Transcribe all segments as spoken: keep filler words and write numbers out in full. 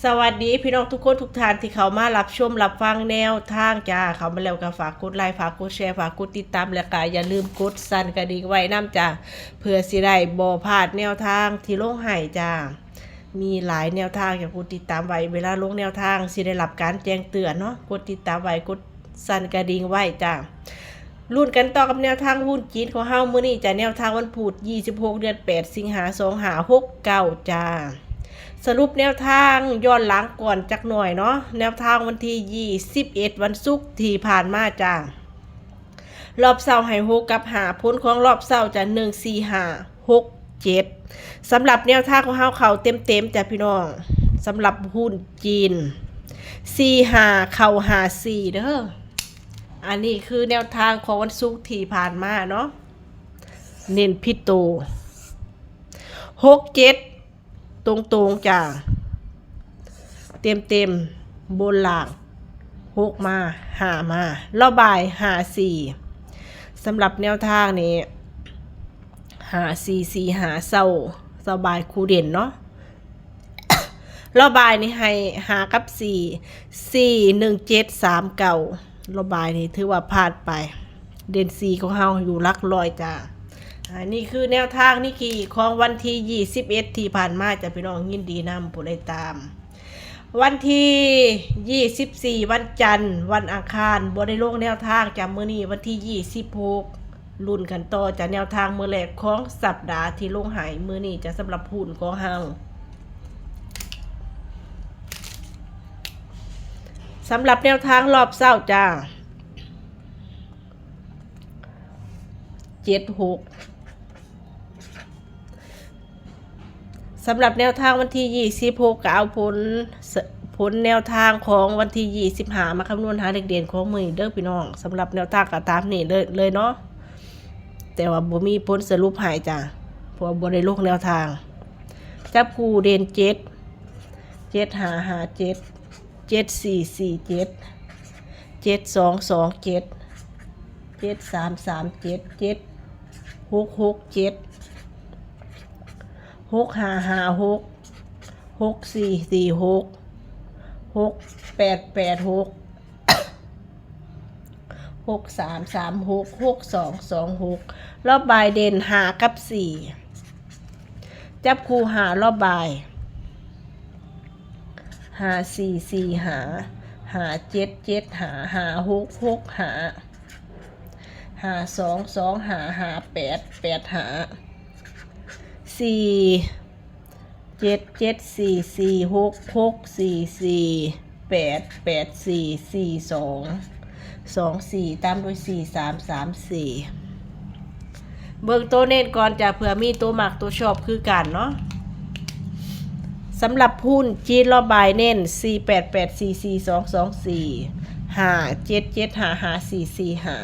สวัสดีพี่น้องทุกคนทุกท่านที่เข้ามารับชมรับฟังแนวทางจ้า เข้ามาแล้วก็ฝากกดไลค์ ฝากกดแชร์ ฝากกดติดตาม และก็อย่าลืมกดสั่นกระดิ่งไว้นำจ้า เพื่อสิได้บ่พลาดแนวทางที่ลงให้จ้า มีหลายแนวทาง อย่ากดติดตามไว้ เวลาลงแนวทางสิได้รับการแจ้งเตือนเนาะ กดติดตามไว้ กดสั่นกระดิ่งไว้จ้า ลุ้นกันต่อกับแนวทางหุ้นจีนของเฮามื้อนี้จ้า แนวทางวันพุธ ยี่สิบหก เดือนแปด สิงหา สองห้าหกเก้าจ้า สรุปแนวทางย้อนหลังก่อนจักหน่อยเนาะ แนวทางวันที่ ยี่สิบเอ็ด วันศุกร์ที่ผ่านมาจ้า รอบเช้าให้หกกับห้า ผลของรอบเช้าจ้า หนึ่ง สี่ ห้า หก เจ็ด สำหรับแนวทางของเฮาเข้าเต็มๆจ้าพี่น้อง สำหรับหุ้นจีน สี่ ห้า เข้า ห้า สี่ เด้อ อันนี้คือแนวทางของวันศุกร์ที่ผ่านมาเนาะ เน้นผิดโต หกเจ็ด ตรงๆจ้า เต็มๆ บนล่าง หก มา ห้า มา รอบบ่าย ห้า สี่ สำหรับแนวทางนี้ ห้า สี่ สี่ ห้า เช้า เช้าบ่ายคู่เด่นเนาะ รอบบ่ายนี่ให้ ห้า กับ สี่ สี่ หนึ่ง เจ็ด สาม เก้า รอบบ่ายนี่ถือว่าพลาดไป เด่น สี่ ของเฮาอยู่หลักร้อยจ้า อันนี้คือแนวทางนิกกี้ของวันที่ ยี่สิบเอ็ด ที่ผ่านมาจ้าพี่น้อง ยินดีนำผู้ใดตาม วันที่ ยี่สิบสี่ วันจันทร์ วันอังคาร บ่ได้ลงแนวทางจ้า มื้อนี้วันที่ ยี่สิบหก ลุ้นกันต่อจ้า แนวทางมื้อแรกของสัปดาห์ที่ลงให้มื้อนี้จ้า สำหรับหุ้นของเฮา สำหรับแนวทางรอบเช้าจ้า เจ็ดหก สำหรับแนวทางวันที่ ยี่สิบหก ก็เอาผล ผลแนวทางของวันที่ ยี่สิบห้า มาคำนวณหาเลขเด่นของมื้อนี้เด้อพี่น้อง สำหรับแนวทางก็ตามนี้เลย เลยเนาะ แต่ว่าบ่มีผลสรุปให้จ้า เพราะว่าบ่ได้ลงแนวทาง จับคู่เด่น เจ็ด เจ็ด ห้า ห้า เจ็ด เจ็ด สี่ สี่ เจ็ด เจ็ด สอง สอง เจ็ด เจ็ด สาม สาม เจ็ด เจ็ด หก หก เจ็ด หก ห้า ห้า หก หก สี่ สี่ หก หก แปด แปด หก หก สาม สาม หก หก สอง สอง หก รอบบ่ายเด่น ห้า กับ สี่ จับคู่ ห้า รอบบ่าย ห้า สี่ สี่ ห้า ห้า เจ็ด เจ็ด ห้า ห้า หก หก ห้า ห้า สอง สอง ห้า ห้า แปด แปด ห้า สี่ เจ็ด เจ็ด สี่ สี่ หก หก สี่ สี่ แปด แปด สี่ สี่ สอง สอง สี่ ตามด้วย สี่ สาม สาม สี่ เบิ่งตัวเน้นก่อนจ้า เผื่อมีตัวมักตัวชอบคือกันเนาะ สำหรับหุ้นจีนรอบบ่ายเน้น สี่ แปด แปด สี่ สี่ สอง สอง สี่ ห้า เจ็ด เจ็ด ห้า ห้า สี่ สี่ ห้า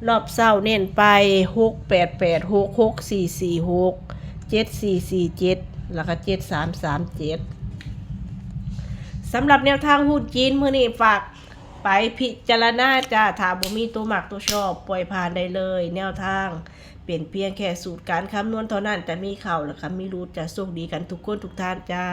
รอบเช้าเน้นไป หก แปด แปด หก หก สี่ สี่ หก เจ็ด สี่ สี่ เจ็ด แล้วก็ เจ็ด สาม สาม เจ็ด สำหรับแนวทางหุ้นจีนมื้อนี้ฝากไปพิจารณาจ้า ถ้าบ่มีตัวมักตัวชอบ ปล่อยผ่านได้เลย แนวทางเป็นเพียงแค่สูตรการคำนวณเท่านั้น จะมีเข้าแล้วก็มีหลุดจ้า โชคดีกันทุกคนทุกท่านจ้า